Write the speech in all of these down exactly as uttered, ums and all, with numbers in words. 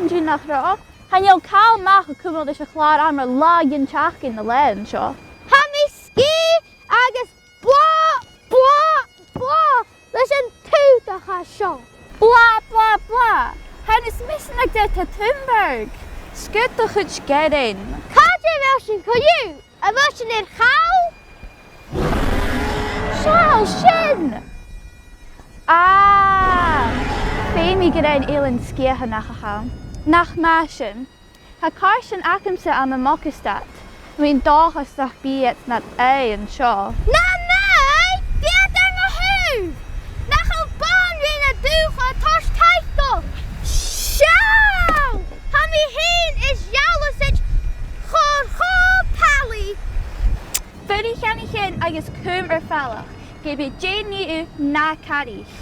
Dìreach nach robh. Chan eil càil math a' cumail leis a' chlàr-ama latha an t-seachdain an-seo. Tha mi sgìth agus blàth, blàth, blàth leis an t-aodach a tha seo. Blàth, blàth, blàth. Tha e nas miosa na Greta Thunberg. Sguir do chuid gearain. Càit a bheil sinn co-dhiù? A bheil sinn air chall? Seall sin! Ah! Feumaidh gur e an Eilean Sgitheanach a th' ann. Nach math sin. Tha càirdean agamsa ann am Mogastad. Tha mi an dòchas nach bi iad nad aghaidh an seo. Na math! Bidh iad air mo thaobh! Nach eil bànrigh na dùthcha a' toirt taic dhomh? Seall! Tha mi fhìn is Ealasaid cho, cho pailt. Fuirich an sin agus cùm air falach, ge bith dè nì thu, na caraich.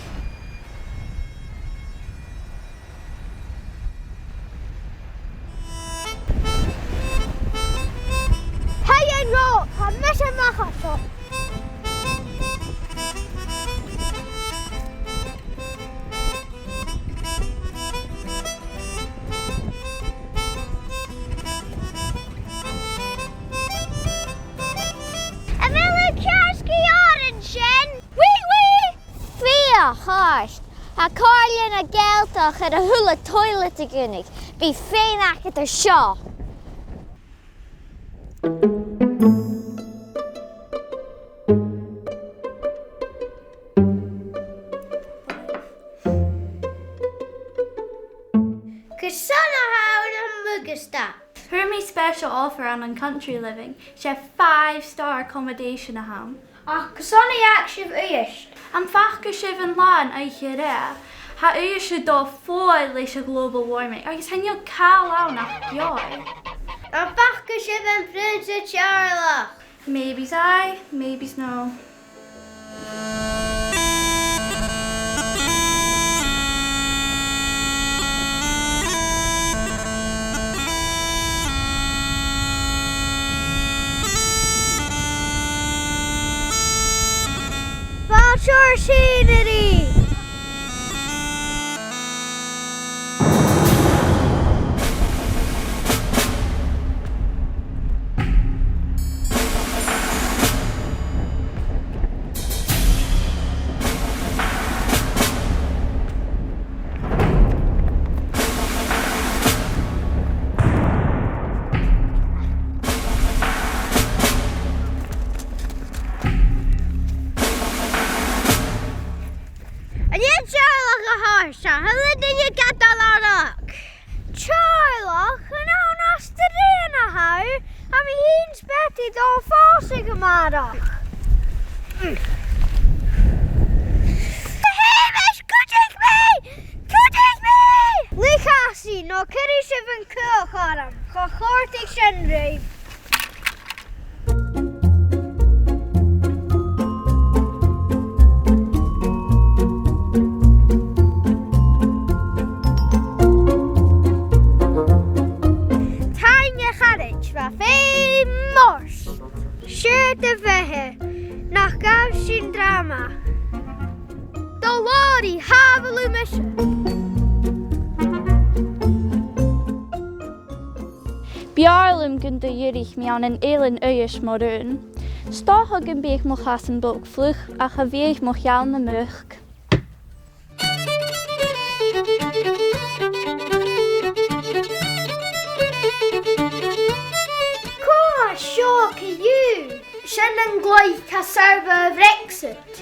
Tha e an-dràsta, tha mise a-mach à seo. A bheil thu ceart gu leòr an sin? Wee wee! Feuch ort! Tha Comhairle na Gàidhealtachd air a h-uile toilet a dhùnadh. Bidh feum agad air seo. Carson a tha thu ann am Mogastad? Fhuair mi special offer ann an Country Living. 'S e five star accommodation a th' ann. Ach carson a dh'fhàg sibh Uibhist? Am faca sibh an làn oidhche roimhe? Tha Uibhist a' dol fodha leis a' global warming agus chan eil càil ann ach beòir. Am faca sibh am Prionnsa Teàrlach? Maybe's aye, maybe's no. Fàilte ort, sìneadh! An e Teàrlach a th' ann? 'S a h-uile duine gad thalamh. Teàrlach, an ann às do rian a tha thu? Tha mi fhìn 's Betty a' dol a phòsadh a-màireach. A Sheumais, cuidich mi! Cuidich mi! Lìonaidh, no cuiridh sibh an cuach orm. Cha chòrdadh sin ribh. Taing, a charaid, bha e feumail. Siuthad a bheatha, nach gabh sinn drama. Do làraidh, shàbhail thu mise. B' fheàrr leam gun do dh'fhuirich mi ann an Eilean Uibhist mo rùn. 'S dòcha gum biodh mo chasan bog fliuch, ach cha bhiodh mo cheann nam muc. Cò tha seo co-dhiù? Sin an glaodh tha soirbhe air Brexit.